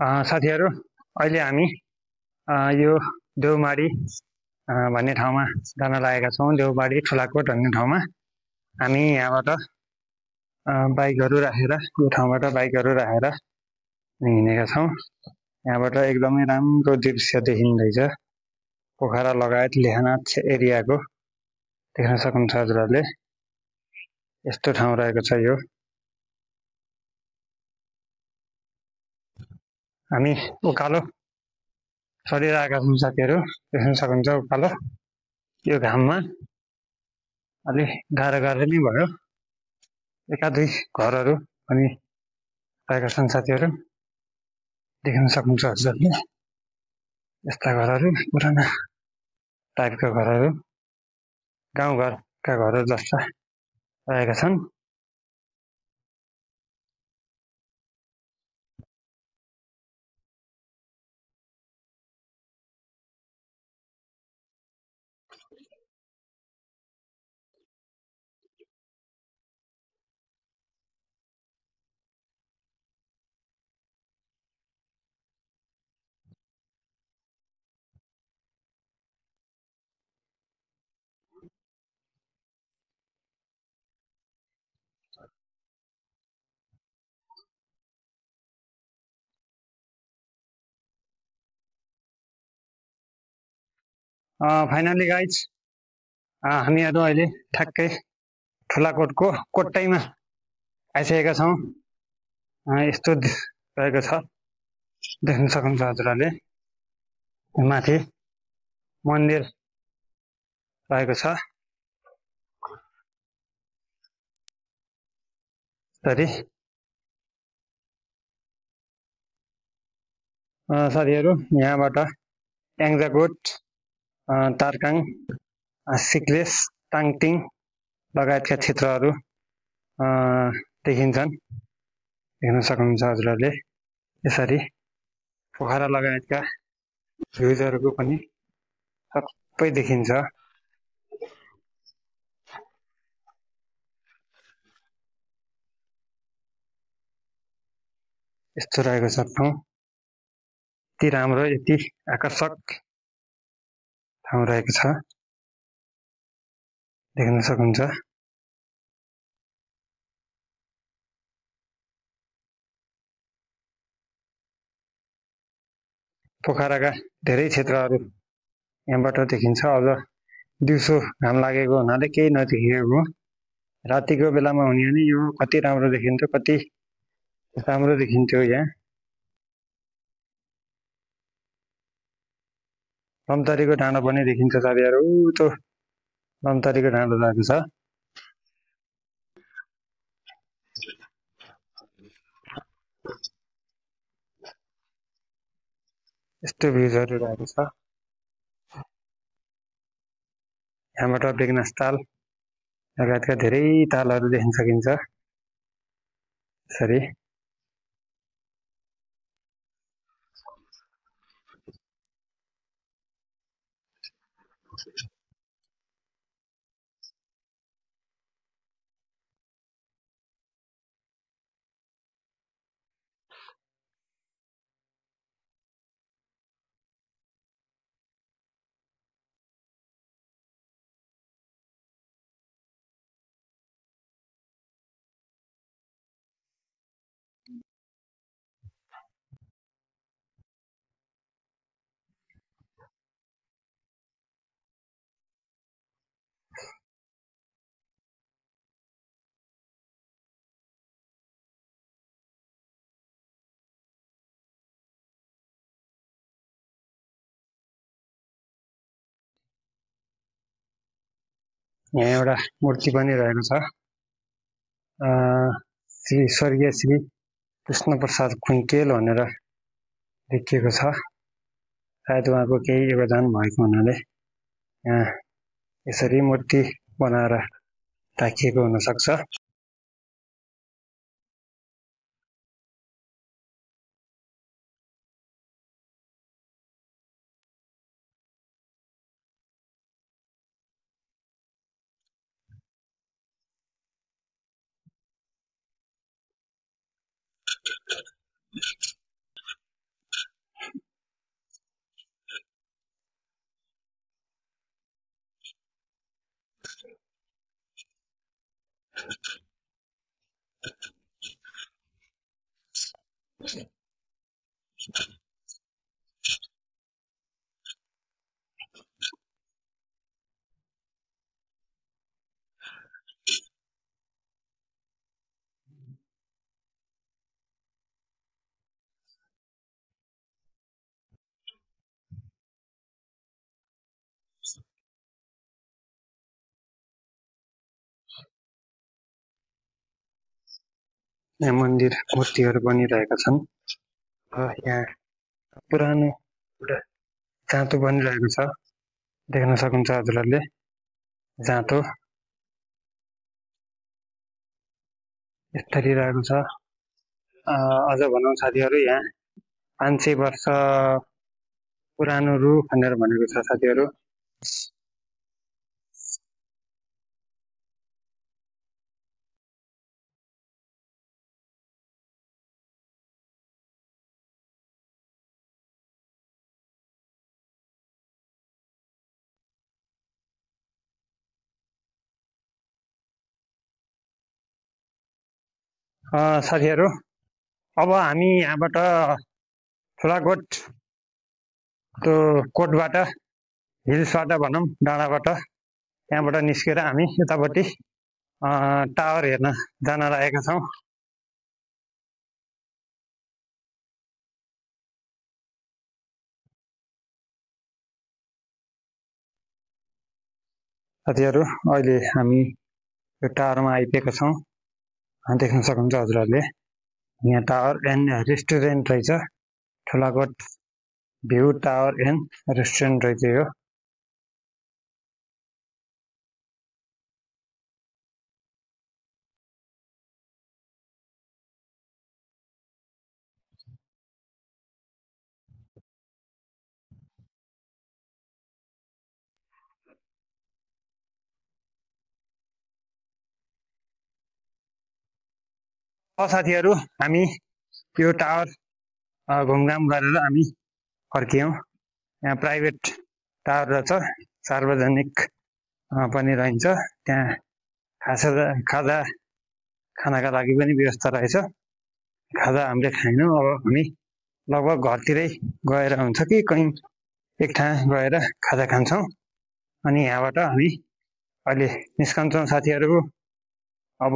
साथीहरू अहिले हामी यो देउमाडी भन्ने ठाउँमा जान लागेका छौँ। देउमाडी ठुलाकोट भन्ने ठाउँमा हामी यहाँबाट बाइकहरू राखेर यो ठाउँबाट बाइकहरू राखेर हिँडेका छौँ। यहाँबाट एकदमै राम्रो दृश्य देखिँदैछ। पोखरा लगायत लेखनाथ एरियाको देख्न सक्नुहुन्छ हजुरहरूले। यस्तो ठाउँ रहेको छ यो। हामी उकालो चलिरहेका छौँ साथीहरू, देख्न सक्नुहुन्छ उकालो। यो घाममा अलि गाह्रो गाह्रो नै भयो। एका दुई घरहरू पनि रहेका छन् साथीहरू, देख्न सक्नुहुन्छ हजुरहरूले। यस्ता घरहरू पुराना टाइपका घरहरू, गाउँघरका घरहरू जस्ता रहेका छन्। फाइनली गाइज हामीहरू अहिले ठ्याक्कै ठुलाकोटको कोट्टैमा आइसकेका छौँ। यस्तो रहेको छ, देख्न सक्नुहुन्छ हजुरहरूले। माथि मन्दिर रहेको छ। साथीहरू यहाँबाट याङ्जाकोट, तारकाङ, सिक्लेस, टाङटिङ लगायतका क्षेत्रहरू देखिन्छन्। देख्न सक्नुहुन्छ हजुरहरूले। यसरी पोखरा लगायतका भ्युजहरूको पनि सबै देखिन्छ। यस्तो रहेको छ ठाउँ। यति राम्रो, यति आकर्षक ठाउँ रहेको छ, देख्न सक्नुहुन्छ। पोखराका धेरै क्षेत्रहरू यहाँबाट देखिन्छ। अझ दिउँसो घाम लागेको हुनाले केही नदेखिएको, रातिको बेलामा हुने भने यो कति राम्रो देखिन्थ्यो, कति राम्रो देखिन्थ्यो। यहाँ लमतरीको डाँडो पनि देखिन्छ साथीहरू। त्यो लमतरीको डाँडो रहेको छ। यस्तो भ्युजहरू रहेको छ। यहाँबाट बेगनास ताल लगायतका धेरै तालहरू देख्न सकिन्छ। यसरी यहाँ एउटा मूर्ति पनि रहेको छ। श्री स्वर्गीय श्री कृष्ण प्रसाद खुङ्केल भनेर लेखिएको छ। सायद उहाँको केही योगदान भएको हुनाले यहाँ यसरी मूर्ति बनाएर राखिएको हुन सक्छ। यहाँ मन्दिर मूर्तिहरू बनिरहेका छन्। यहाँ पुरानो एउटा जाँतो बनिरहेको छ, देख्न सक्नुहुन्छ हजुरहरूले। जाँतो यसरी रहेको छ। अझ भनौँ साथीहरू, यहाँ 500 वर्ष पुरानो रूख भनेर भनेको छ साथीहरू। साथीहरू, अब हामी यहाँबाट ठुलाकोट त्यो कोटबाट हिल्सबाट भनौँ डाँडाबाट त्यहाँबाट निस्केर हामी यतापट्टि टावर हेर्न जान लागेका छौँ। साथीहरू, अहिले हामी यो टावरमा आइपुगेका छौँ। देख्न सक्नुहुन्छ हजुरहरूले, यहाँ टावर एन्ड रेस्टुरेन्ट रहेछ। ठुलाकोट भ्यू टावर एन्ड रेस्टुरेन्ट रहेछ यो। साथीहरू, हामी यो टावर घुमघाम गरेर हामी फर्कियौँ। यहाँ प्राइभेट टावर रहेछ, सार्वजनिक पनि रहन्छ। त्यहाँ खानाका लागि पनि व्यवस्था रहेछ। खाजा हामीले खाएनौँ। अब हामी लगभग घरतिरै गएर हुन्छ कि कहीँ एक ठाउँ गएर खाजा खान्छौँ। अनि यहाँबाट हामी अहिले निस्कन्छौँ साथीहरू। अब